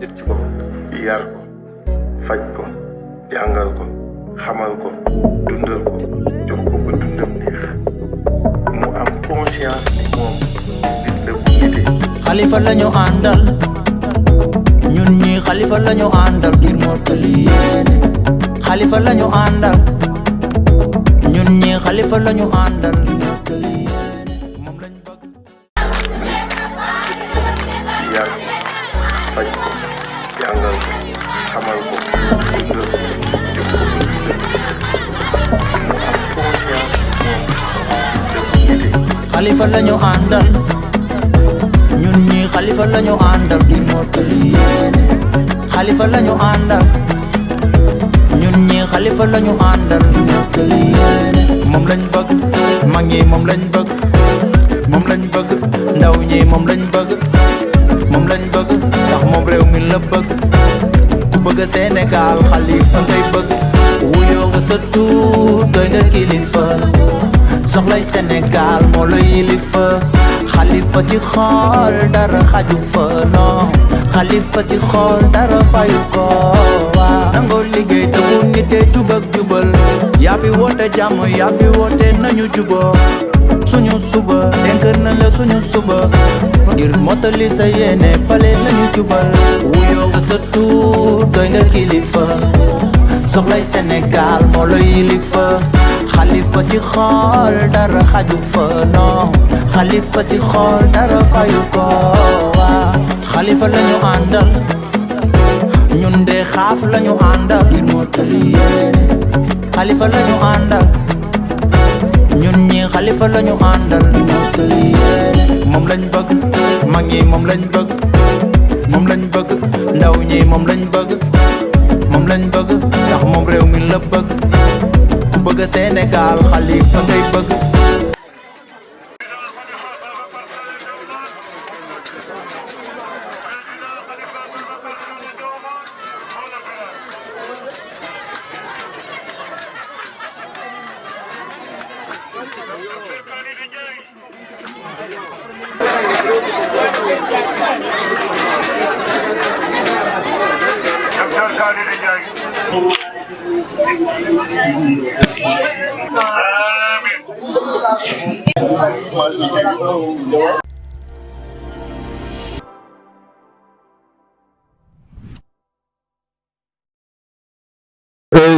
nit ci boppam yar ko faj ko jàngal ko xamal ko dundal ko jox ko ba dundam neex mu am conscience ni moom nit la bu nite. Xalifa lañu àndal ñun ñi Xalifa lañu àndal ngir mottali yéene. Xalifa lañu àndal ñun ñi Xalifa lañu àndal ngir mottali yéene. moom lañ bëgg. yar ko faj ko jàngal ko xamal ko dundal ko jox ko ba dundam neex mu am conscience ni moom nit la bu nite. Xalifa lañu àndal ñun ñi Xalifa lañu àndal ngir mottali yéene. Xalifa lañu àndal ñun ñi Xalifa lañu àndal ngir mottali yéene. moom lañ bëgg mag ñi moom lañ bëgg moom lañ bëgg ndaw ñi moom lañ bëgg moom lañ bëgg ndax moom réew mi la bëgg ku bëgg Sénégal Xalifa ngay bëgg wuyoo nga sa tur doy nga kilifa soxlay Sénégal moo la yilifa. Xalifa ci xool dara xaju fa non Xalifa ci xool dara fayu ko waa nangoo liggéey te bu nitee jubak jubal yaa fi woote jàmm yaa fi woote nañu juboo suñu suba dénk na la suñu suba ngir mottali sa yéene pale lañu jubal wuyoo nga sa tur doy nga kilifa soxlay Sénégal moo la yilifa. Xalifa ci xool dara xaju fa non Xalifa ci xool dara fayu ko waa Xalifa lañu àndal ñun de xaaf lañu àndal ngir mottali yéene. Xalifa lañu àndal ñun ñi Xalifa lañu àndal ngir mottali yéene. moom lañ bëgg mag ñi moom lañ bëgg moom lañ bëgg ndaw ñi moom lañ bëgg moom lañ bëgg ndax moom réew mi la bëgg ku bëgg Sénégal Xalifa ngay bëgg.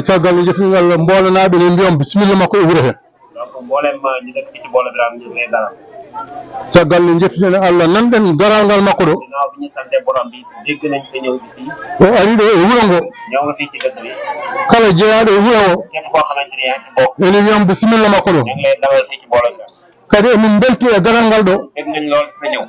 caggal jeftingal Mboolo naaɓe ne mbiyam bisimilla makko e wuro heen donc mboolem ñi dëkk ci Mboolo Birame ñu ngi lay dalal caggal ne jeftinen Allah nanɗen garal ngal makko ɗo ginnaaw bi ñu sante borom bi dégg nañ sa ñëw bi fii o ari ɗo e wuro ngo ñëw nga fii ci dëkk bi kala jeeyaɗo e wuro o képp koo xamante ni yaa ngi ci bokk ene wiyam bisimilla makko ɗo ñu ngi lay dalal fii ci Mboolo Birame kadi emin belti e garal ngal ɗo dégg nañ lool sa ñëw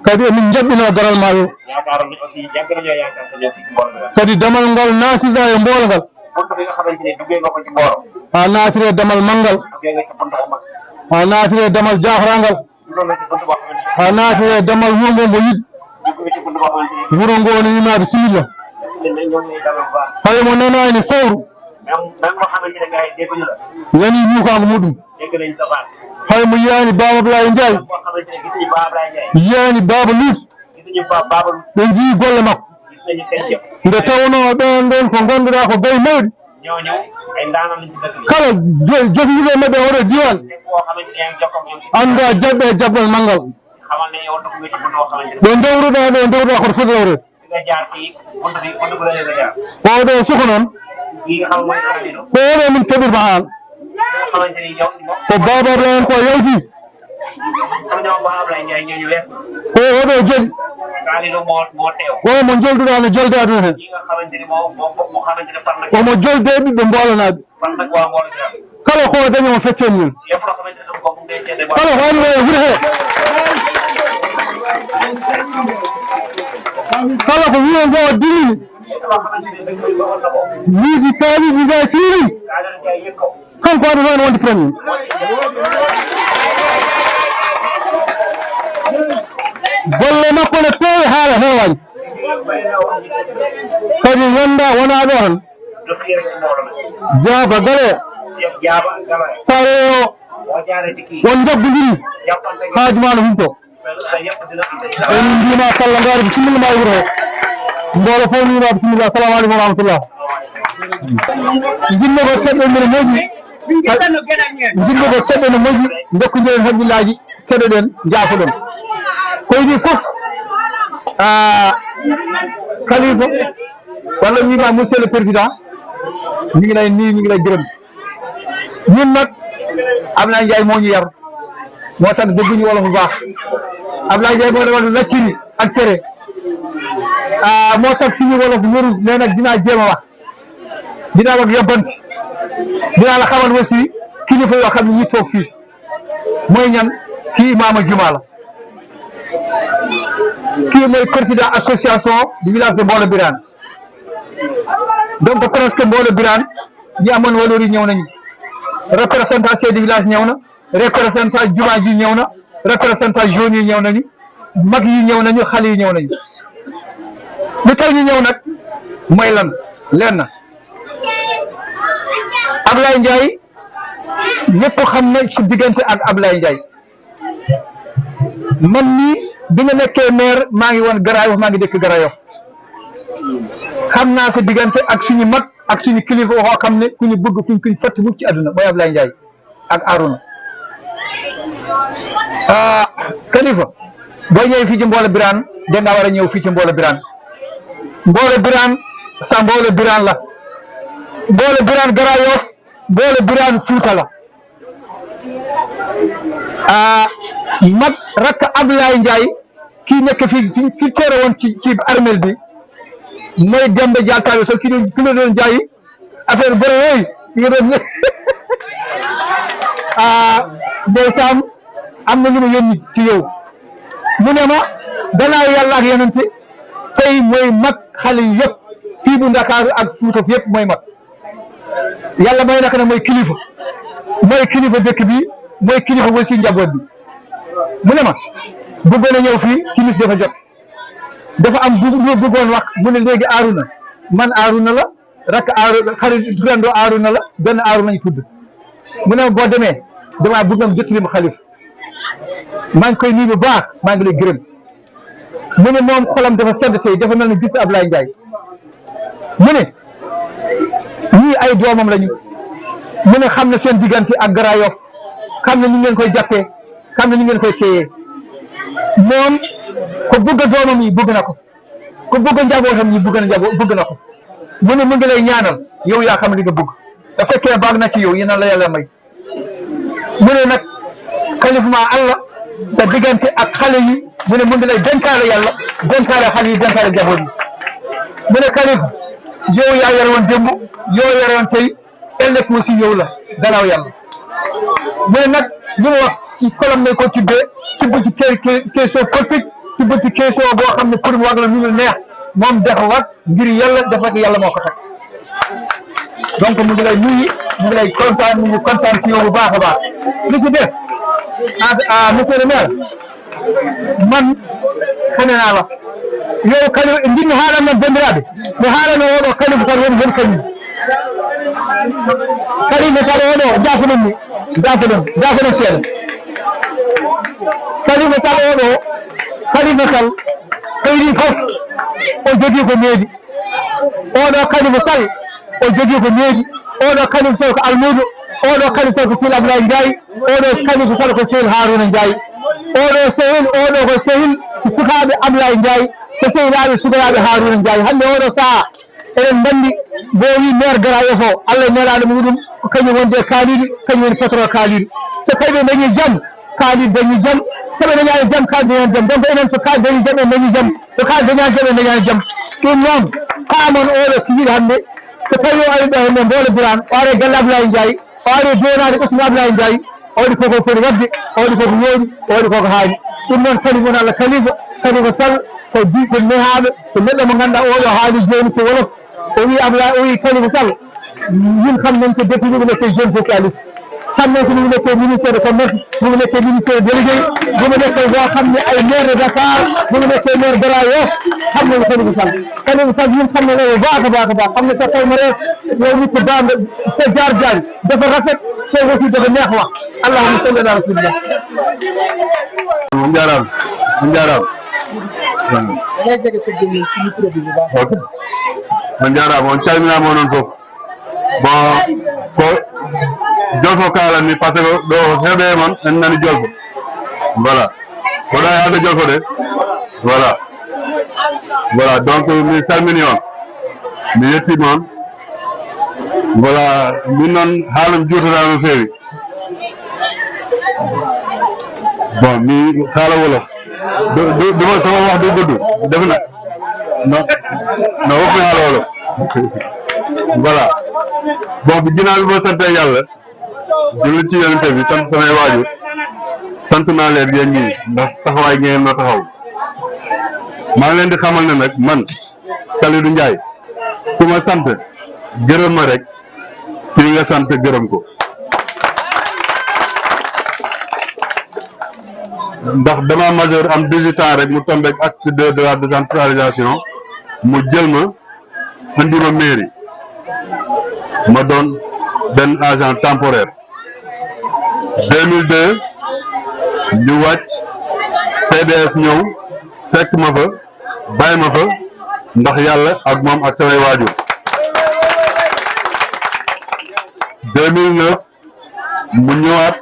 kadi emin jaɓɓino garal ma ɗo yaakaaroon nañ aussi yàgg nañoo yaakaar sa ñëw fii ci Mboolo Birame kadi damal ngal naatiɗa e mbool ngal buntu bi nga xamante ni duggee nga ko ci Mboolo ha naatire damal manngal duggee nga ci buntu bu mag ha naatire damal jafrangal duggoon nga ci buntu boo xamante ni ha naatire damal wuro ngo mbo yiɗi dugg nga ci buntu boo xamante ni wuro ngo ne yima bisimilla ñoo ngi lay dalal bu baax hay mo nanani fewru même boo xamante ne gars yi dégguñu la yani yuukango muɗum dégg nañ sa baat hay mo yiyani Baba Ablaye Ndiaye boo xamante ne gis nañu Baba Ablaye Ndiaye yiyani Baba Louis gisuñu Baba ɓe jii golle makko gis nañu seen jëf nde tawno ɓen ɗon ko gonduɗa ko gayi mawɗi ñoo ñëw ay ndaanam lañ ci dëkk bi kala jogiɓe maɓɓe oɗo diwan képp koo xamante ne yaa ngi jokkoo ak ñoom ci anda jaɓɓe e jaɓɓal manngal xamal ne yow dugg nga ci buntu boo xamante ne ɗo dewruɗa ɗo dewruɗa koto foti rewre fi nga jaar fii buntu bi buntu bu la nga jaar oɗo suko noon kii nga xam mooy Kalidou ko oɗo min keɓirma an nga xamante ni yow ko Baba Ablaye en ko yewti xam ñoo Baba Ablaye Ndiaye ñooñu wees ko oɗo joli Kalidou moo teew o mo jolduɗa no jolde aduna hen kii nga xamante ni moo xamante ne par nag omo jolde ɓiɓɓe mbolanaɓe par nag waa Mboolo Birame kala ko dañi o feccen min lépp loo xamante ne am ko mu ngay seede ba kala ko anno e wuuro he kala ko wiyo ngo dilli lépp loo xamante ne dañ koy doxal na ko wiisi kaaliji nga tiiri Kalidou Ndiaye yëg ko kanko aɗa wani wonde premier golle makko ne peewi haala heewani kadi wonda wona ɗo tan du fii rek ci Mboolo nag jaaba gale yëpp jaaba gala sare o boo jaaree ci kii won jabbodiri jàppante haaju ma no humto sa yëpp dina am en mbima Salla Ngari bisimilla ma e wuuro he mboolo fof wima bisimillah assalamu aleykum wa rahmatullah jinno ko keɗɗen mene moƴƴi jinno ko keɗɗen moƴƴi dokkodire haqqillaji keɗoɗen jaafoɗon koyni fof Khalifa walla wima monsieur le président mi ngi lay nuyu mi ngi lay gërëm ñun nag Ablaye Ndiaye moo ñu yar moo tax dégguñu wolof bu baax Ablaye Ndiaye moo demoon lacciri ak cere moo tax suñu wolof wérul mais nag dinaa jéem a wax dinaa wax yóbbanti dinaa la xamal aussi kilifa yoo xam ne ñi toog fii mooy ñan kii Imaama Juma la kii mooy président association du village de Mbolo Birane donc presque Mbolo Birane ñi amoon waloor yi ñëw nañu représentant chef du village ñëw na représentant juma ji ñëw na représentant jaune yi ñëw nañu mag yi ñëw nañu xale yi ñëw nañu lu tax ñu ñëw nag mooy lan lenn Ablaye Ndiaye ñëpp xam na ci diggante ak Ablaye Ndiaye man mii bi nga nekkee maire maa ngi woon Garayof maa ngi dëkk Garayof xam naa sa diggante ak suñu mag ak suñu kilifa waxoo xam ne ku ñu bëgg kuñ fott mukk ci àdduna mooy Ablaye Ndiaye ak Arouna kilifa boo ñëwee fii ci Mbolo Birane dangaa war a ñëw fii ci Mbolo Birane Mbolo Birane sa Mbolo Birane la Mbolo Birane Garayof Mbolo Birane Fuuta la mag rakk Ablaye Ndiaye kii nekk fii ki teere woon ci armel bi mooy Demba Diatta so ki la doon jaay affaire bëri yooyu nga doon ne ndeysaan am na ñu ma yónni ci yow mu ne ma gannaaw yàlla ak yonente tey mooy mag xale yi yëpp fii bu Ndakaaru ak Fuuta yëpp mooy mag yàlla may naka ne mooy kilifa dëkk bi mooy kilifa wal si njaboot bi mu ne ma bëggoon a ñëw fii timis dafa jot dafa am lu bëggoon wax mu ne léegi Arouna man Arouna la rakk Arouna xarit turando Arouna la benn Arouna lañ tudd mu ne ma boo demee damaa bëgg am jottali ma xalif maa ngi koy nuyu bu baax maa ngi lay gërëm mu ne moom xolam dafa sedd tey dafa mel ni gis Ablaye Ndiaye mu ne ñii ay doomam lañu mu ne xam na seen diggante ak Garayof xam na ñu ngeen koy jàppee xam na ñu ngeen koy téyee moom ko bëgg doomam yi bëgg na ko ko bëgg njabootam yi bëgg na ko mu ne mu ngi lay ñaanal yow yaa xam li nga bëgg da fekkee baax na ci yow yéen la yàlla may mu ne nag kalifuma Allah sa diggante ak xale yi mu ne mu ngi lay dénkaale yàlla dénkaale xale yi dénkaale njaboot yi mu ne kalif yow yaa yore woon démb yow yore woon tey ëllëg aussi yow la gannaaw yàlla mu ne nag li mu wax ci kolam nañ ko tibbee tibb ci question politique tibb ci question boo xam ne pour mu wax la nu mu neex moom dafa wax ngir yàlla dafa ak yàlla moo ko teg donc mu ngi lay nuyu mu ngi lay kontaan mu ngi kontaan ci yow bu baax a baax li ci def monsieur le maire man xane naa la yow kali ndinno haalanno banndiraaɓe mi haalano oɗo kalifa sall woni hen kañum kalifa sall oɗo jafonon ni jafonon seeɗa kalifa sall oɗo kalifa sall ɓeydi fof o jogii ko needi oɗo kalifa sall o jogii ko needi oɗo kalifa sall ko almudo oɗo kalifa sall ko sehil Ablaye Ndiaye oɗo kalifa sall ko sehil Harouna Ndiaye oɗo sehil oɗo ko sehil sukaaɓe Ablaye Ndiaye ko sehilaaɓe sukaaɓe Harouna Ndiaye hannde oɗo sahaa eɗen nganndi bo wi maire Garayof o Allah nelaaɗo muɗum ko kañum wonde kaaliɗo kañum woni patron kaaliɗo so tawi ɓe dañii jam kaaliɗo dañii jam so ɓe dañaani jam kaaliɗo dañaani jam donc enen so kaaliɗo dañii jam en dañii jam so kaaliɗo dañaani jam en dañaani jam ɗum noon paamon oɗo kiyiɗo hannde so tawi o ari ɗo henne Mbolo Birane o ari galle Ablaye Ndiaye o ari doonaade ɓesgu Ablaye Ndiaye o waɗi koko foti waɗde o waɗi koko yooɗi o waɗi koko haani ɗum noon kalifa won Allah kalifa Sall ko nehaaɓe ko neɗɗo mo ngannduɗaa oɗo haali jooni to wolof o wi Ablaye o wi kalifa Sall min xam nañ ko depuis mu nekkee jeune socialiste xam nañ ko mu nekkee ministère de commerce mu nekkee ministère délégué mu nekkee boo xam ne ay maire de Dakar mu nekkee maire Garayof xam nañu kalifa Sall ñun xam nañ ko baax a baax xam ne sa palmarès yow nit ko baax nga sa jaar dafa rafet soo aussi dafa neex wax allahumma salli ala rasulillah on jaaraama ok on jarama on calminama onon foof bon ko jolfo kalanmi par ce que ɗo heeɓe moon en nani jolfo voilà koɗa e haalde jolfo de voilà donc mi salmini on mi yettima on voilà min noon haalam juutata no feewi bon mi haala wolof duma sama wax du gudd def na no wop mi haala wolof voilà bon bi ginnaaw bi ma sante yàlla julli ci yonente bi sant samay waajur sant naa leen yéen ñii ndax taxawaay ngeen ma taxaw maa ngi leen di xamal ne nag man Kalidou Ndiaye ku ma sant gërëm ma rek kii nga sant gërëm ko ndax dama majeur am 18 ans rek mu tombé ak acte 2 de la décentralisation mu jël ma andi ma mairie ma doon benn agent temporaire 2002 ñu wàcc PDS ñëw fekk ma fa bàyyi ma fa ndax yàlla ak moom ak samay waajur 2009 mu ñëwaat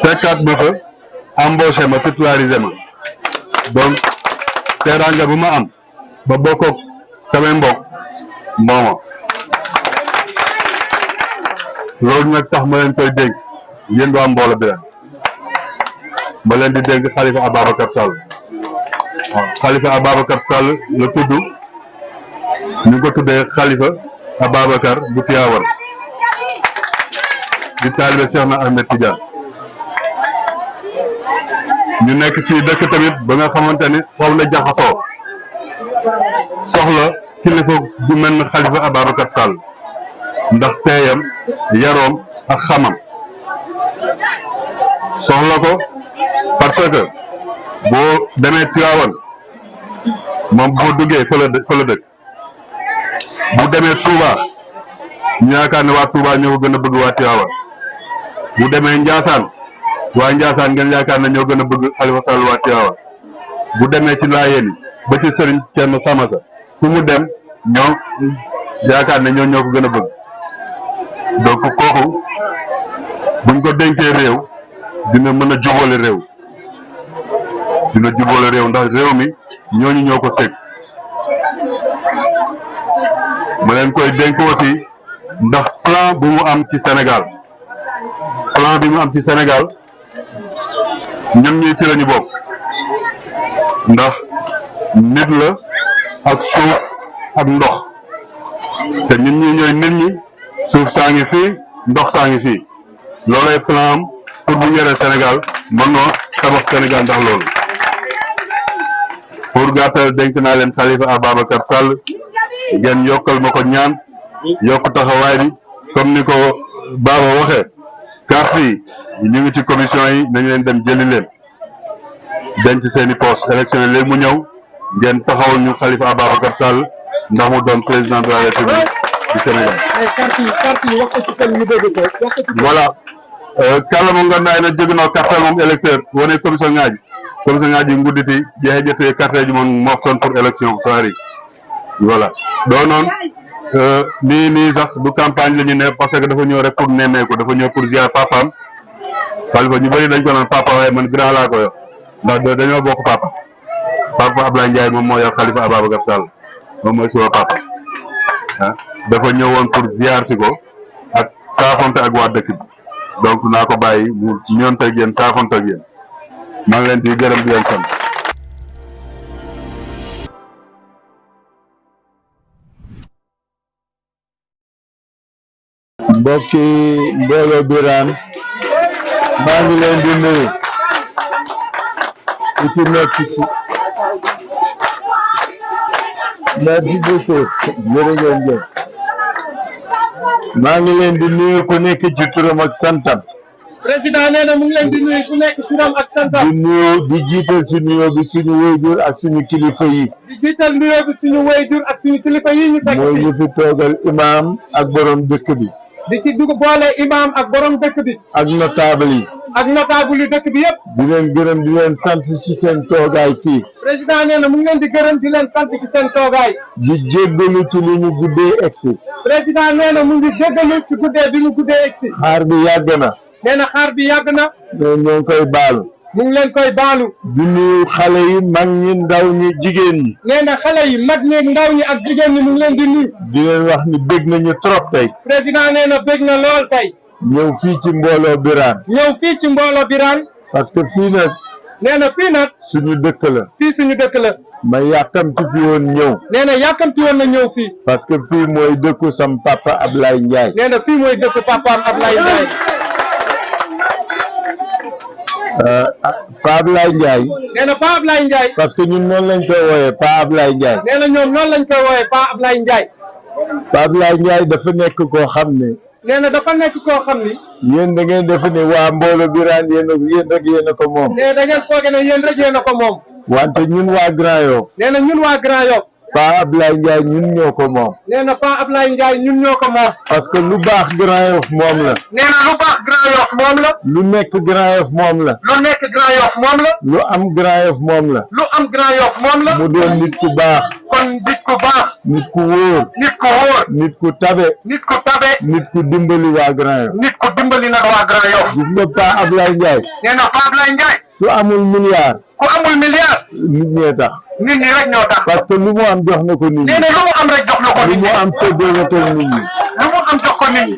fekkaat ma fa embauché ma titularisé ma donc teranga bu ma am ba bokkook samay mbokk mooma loolu nag tax ma leen koy dénk yéen waa Mbooloo bi ma leen di dénk Khalifa Ababacar Sall waaw Khalifa Ababacar Sall la tudd ñu ko tuddee Khalifa Ababacar bu Tivaouane di taalibe Cheikh na Ahmed Tidiane ñu nekk ci dëkk tamit ba nga xamante ni foofu la jaxasoo soxla kilifa bu mel ne Khalifa Ababacar Sall ndax teeyam yaroom ak xamam soxla ko parce que boo demee Tivaouane moom boo duggee fa la dëkk bu demee Touba ñu yaakaar ne waa Touba ñoo ko gën a bëgg waa Tivaouane bu demee Ndiassane waa Ndiassane ngeen yaakaar ne ñoo gën a bëgg Khalifa Sall waa Tivaouane bu demee ci Laayeen yi ba ci Serigne Thierno Samassa fu mu dem ñoo yaakaar ne ñoo ko gën a bëgg donc kooku buñ ko dénkee réew dina mën a jubóole réew ndax réew mi ñooñu ñoo ko sëg ma leen koy dénk aussi ndax plan bu mu am ci Sénégal ñun ñi ci lañu bokk ndax nit la ak suuf ak ndox te ñun ñi ñooy nit ñi suuf saa ngi fii ndox saa ngi fii loolay plan am pour bu yore Sénégal mën noo tabax Sénégal ndax loolu pour gàttal dénk naa leen Khalifa Ababacar Sall ngeen yokkal ma ko ñaan yokk taxawaay bi comme ni ko Baba waxee carte yi ñu ngi ci commission yi nañu leen dem jëli leen denc seeni poste élection léegi mu ñëw ngeen taxawal ñu Khalifa Ababacar Sall ndax mu doon président de la République du Sénégal. Voilà kala mo ganduɗa ene joguino carte mum électeur woni commission ngaji gudditi ƴeehe ƴette carte ji mon mofton pour élection so ari voilà ɗo noon ni sax du campagne la ñu ne parce que dafa ñëw rek pour nemmeeku dafa ñëw pour ziar papam Khalifa ñu bëri dañ ko naan papa waaye man grand laa ko yor ndax dañoo bokk papa Ablaye Ndiaye moom moo yor Khalifa Ababacar Sall moom mooy suma papa ah dafa ñëwoon pour ziar si ko ak saafonte ak waa dëkk bi donc naa ko bàyyi mu ñoonte ak yéen saafonte ak yéen maa ngi leen di gërëm di leen sant. mbokki Mbooloo Birane maa ngi leen di nuyu ku ci nekk ci merci beaucoup jërëjëf maa ngi leen di nuyu ku nekk ci turam ak santam. président nee na mu ngi leen di nuyu ku nekk turam ak santam. di nuyu di jiital ci nuyoo bi suñu wayjur ak suñu kilifa yi. di jiital nuyoo bi suñu wayjur ak suñu kilifa yi ñu fekk. mooy ñu fi toogal imaam ak borom dëkk bi. di ci dugg boole imaam ak borom dëkk bi. ak notable yi. ak notable yi dëkk bi yëpp. di leen gërëm di leen sant ci seen toogaay fii. président nee na mu ngi leen di gërëm di leen sant ci seen toogaay. di jéggalu ci li ñu guddee egsi. président nee na mu ngi jéggalu ci guddee bi ñu guddee egsi. xaar bi yàgg na. nee na xaar bi yàgg na. ñoo ngi koy baalu. mu ngi leen koy baalu. di nuyu xale yi mag ñi ndaw ñi jigéen ñi. nee na xale yi mag ñi ndaw ñi ak jigéen ñi mu ngi leen di nuyu. di leen wax ni bég nañu trop tey. président nee na bég na lool tey. ñëw fii ci mbooloo Birane. ñëw fii ci mbooloo Birane. parce que fii nag. nee na fii nag. suñu dëkk la. fii suñu dëkk la. ma yàkkamti fi woon ñëw. nee na yàkkamti woon na ñëw fii. parce que fii mooy dëkku sam papa Ablaye Ndiaye. nee na fii mooy dëkku papaam Ablaye Ndiaye. Pa Ablaye Ndiaye. nee na Pa Ablaye Ndiaye. parce que ñun noonu lañ koy wooyee Pa Ablaye Ndiaye. nee na ñoom noonu lañ koy wooyee Pa Ablaye Ndiaye. Pa Ablaye Ndiaye dafa nekk koo xam ne. nee na dafa nekk koo xam ni. yéen da ngeen defe ne waa mbooloo Birane yéen rek yéen a ko moom. nee da ngeen fooge ne yéen rek yéen a ko moom. wante ñun waa Grand Yoff. nee na ñun waa Grand Yoff. Pa Ablaye Ndiaye ñun ñoo ko moom. nee na Pa Ablaye Ndiaye ñun ñoo ko moom. parce que lu baax Grand Yoff moom la. nee na lu baax Grand Yoff moom la. lu nekk Grand Yoff moom la. lu nekk Grand Yoff moom la. lu am Grand Yoff moom la. lu am Grand Yoff moom la. mu doon nit ku baax. kon nit ku baax. nit ku wóor. nit ku wóor. nit ku tabe. nit ku tabe. nit ku dimbali waa Grand Yoff. nit ku dimbali nag waa Grand Yoff. gis nga Pa Ablaye Ndiaye. nee na Pa Ablaye Ndiaye. su amul milliard. ku amul milliard. nit ñee tax. nit ñi rek ñoo tax. parce que lu mu am jox na ko nit ñi. nee na lu mu am rek jox na ko lu nit ñi. mu am séddoo na ko nit ñi. lu mu am jox ko nit ñi.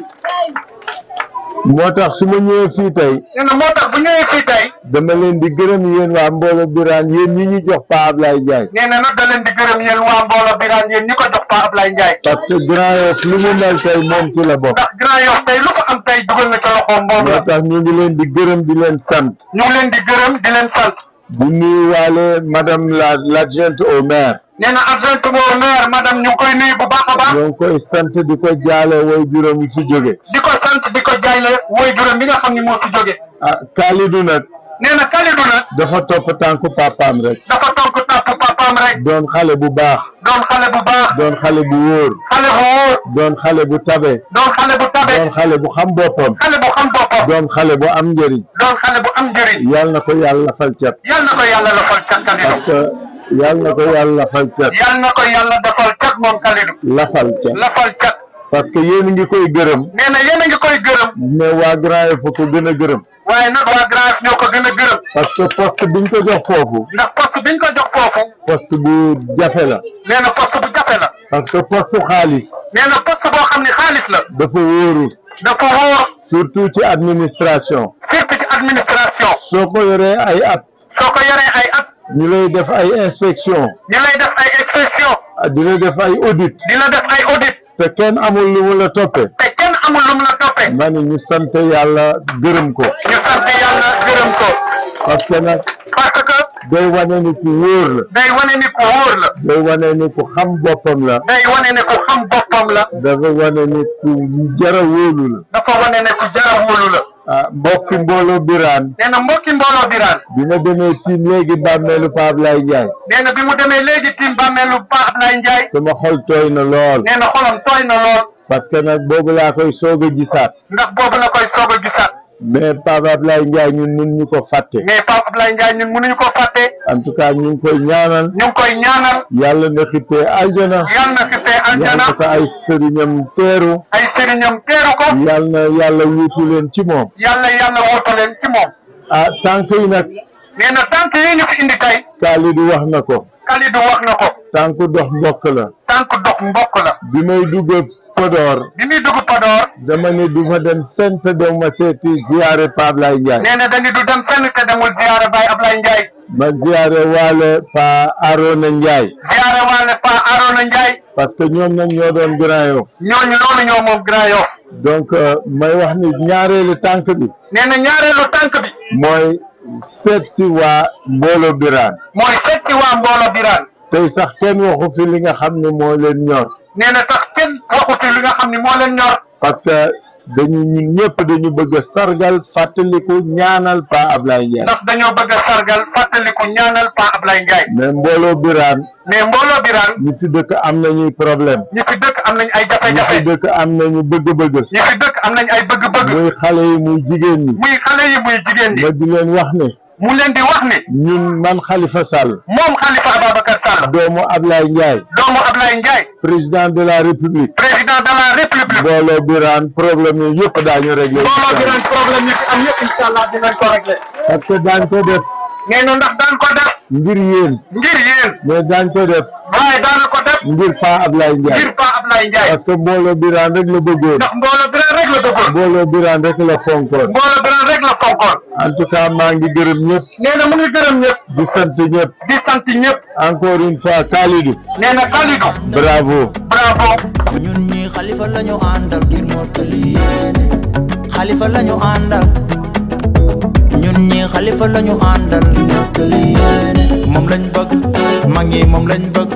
moo tax su ma ñëwee fii tey. nee na moo tax bu ñëwee fii tey. dama leen di gërëm yéen waa mbooloo Birane yéen ñi ñu jox Pa Ablaye Ndiaye. nee na nag da leen di gërëm yéen waa mbooloo Birane yéen ñi ko jox Pa Ablaye Ndiaye. parce que Grand Yoff lu mu mel tey moom ci la bokk. ndax Grand Yoff tey lu ko am tey dugal na ca loxoom moom moo la. tax ñu ngi leen di gërëm di leen sant. ñu ngi leen di gërëm di leen sant. di nuyuwaale madame l'adjointe au maire. nee na adjointe au maire madame ñu ngi koy nuyu bu baax a baax. ñoo ngi koy sant di ko jaale way juróom yi fi jóge. di ko sant di ko jaale woy juróom bi nga xam ne moo fi jóge. ah Kalidou nag. nee na Kalidou nag. dafa topp tànku papaam rek. dafa tonk tàpp papaam rek. doon xale bu baax. doon xale bu baax. doon xale bu wóor. xale bu wóor. doon xale bu tabe. doon xale bu tabe. doon xale bu xam boppam. xale bu xam boppam. doon xale bu am njëriñ. doon xale bu am njëriñ. yal na ko yàlla fal cat. yal na ko yàlla defal cat Kalidou. parce que yal na ko yàlla fal cat. yal na ko yàlla defal cat moom Kalidou. lafal cat. lafal cat. parce que yéen ngi koy gërëm. nee na yéen a ngi koy gërëm. mais waa Grand Yoff ko gën a gërëm. waaye nag waa Grand Yoff ñoo ko gën a gërëm. parce que poste biñ ko jox foofu. ndax poste biñ ko jox foofu. poste bu jafe la. nee na poste bu jafe la. parce que poste xaalis. nee na poste boo xam ne xaalis la. dafa wóorul. dafa wóor. surtout ci administration. surtout ci administration. soo ko yoree ay at. soo ko yoree ay at. ñu lay def ay inspection. ñu lay def ay inspection. di la def ay audit. di la def ay audit. te kenn amul lu mu la toppee. te kenn amul lu mu la toppee. ma ni ñu sant yàlla gërëm ko. ñu sant yàlla gërëm ko. parce que nag. parce que. day wane ni ku wóor la. day wane ni ku wóor la. day wane ni ku xam boppam la. day wane ni ku xam boppam la. dafa wane ni ku jara wóolu la. dafa wane ne ku jara wóolu la. ah mbokki mbooloo Birane. nee na mbokki mbooloo Birane. bi ma demee tiim léegi bàmmeelu Pa Ablaye Ndiaye. nee na bi mu demee léegi tiim bàmmeelu Pa Ablaye Ndiaye. sama xol tooy na lool. nee na xolam tooy na lool. parce que nag boobu laa koy soog a gisaat. ndax boobu la koy soog a gisaat. mais Pa Ablaye Ndiaye ñun mun ñu ko fàtte. mais Pa Ablaye Ndiaye ñun mënuñu ko fàtte. en tout cas ñu ngi koy ñaanal. ñu ngi koy ñaanal. yàlla na xippee aljana. yàlla na xippee aljana. yàlla na ko ay sëriñam teeru. ay sëriñam teeru ko. yàlla na yàlla wuutu leen ci moom. yàlla wuutu leen ci moom. ah tànk yi nag. nee na tànk yi ñu fi indi tey. Kalidou wax na ko. Kalidou wax na ko. tànk dox mbokk la. tànk dox mbokk la. bi may dugg Podor. bi muy dugg Podor. dama ne du ma dem fenn te dem ma seeti ziare Pa Ablaye Ndiaye. nee na dañu du dem fenn te demul ziare Baye Ablaye Ndiaye. ma ziare waale Pa Arona Ndiaye. ziare waale Pa Arona Ndiaye. parce que ñoom nag ñoo doon Grand Yoff. ñooñu loolu ñoo moom Grand Yoff. donc may wax ni ñaareelu tànk bi. nee na ñaareelu tànk bi. mooy seet si waa mbooloo Birane. mooy seet si waa mbooloo Birane. tey sax kenn waxu fi li nga xam ne moo leen ñor. nee na tax kenn waxu fi li nga xam ne moo leen ñor. parce que dañu ñun ñëpp dañu bëgg a sargal fàttaliku ñaanal Pa Ablaye Ndiaye. ndax dañoo bëgg a sargal fàttaliku ñaanal Pa Ablaye Ndiaye. mais mbooloo Birane. mais mbooloo Birane. ñi fi dëkk am nañuy problème. ñi fi dëkk am nañ ay ñi jafe-jafe. fi dëkk am nañu bëgg-bëgg. ñi fi dëkk am nañ ay bëgg-bëgg. muy xale yi muy jigéen ñi. muy xale yi muy jigéen ñi. ma di leen wax ne. mu leen di wax ni ñun man Khalifa Sall moom Khalifa Ababacar Sall doomu Ablaye Ndiaye doomu Ablaye Ndiaye président de la République président de la République mbooloo Birane problème yi yëpp daañu réglé mbooloo bi leen problème yi fi am yëpp incha allah dinañ ko réglé parce que daañ ko def nee na ndax daan ko def ngir yéen mais daañ ko def waaye daana ko def ngir Pa Ablaye Ndiaye ngir Pa Ablaye Ndiaye parce que mbooloo Birane rek la bëggoon ndax mbooloo Birane rek la bëggoon mbooloo Birane rek la fonkoon mbooloo Birane rek la fonkoon en tout cas maa ngi gërëm ñëpp nee na mu ngi gërëm ñëpp di sant ñëpp di sant ñëpp encore une fois Kalidou nee na Kalidou bravo ñun ñi Khalifa lañu àndal ngir mottali yéene Khalifa lañu àndal ñun ñi Khalifa lañu àndal ngir mottali yéene moom lañ bëgg mag ñi moom lañ bëgg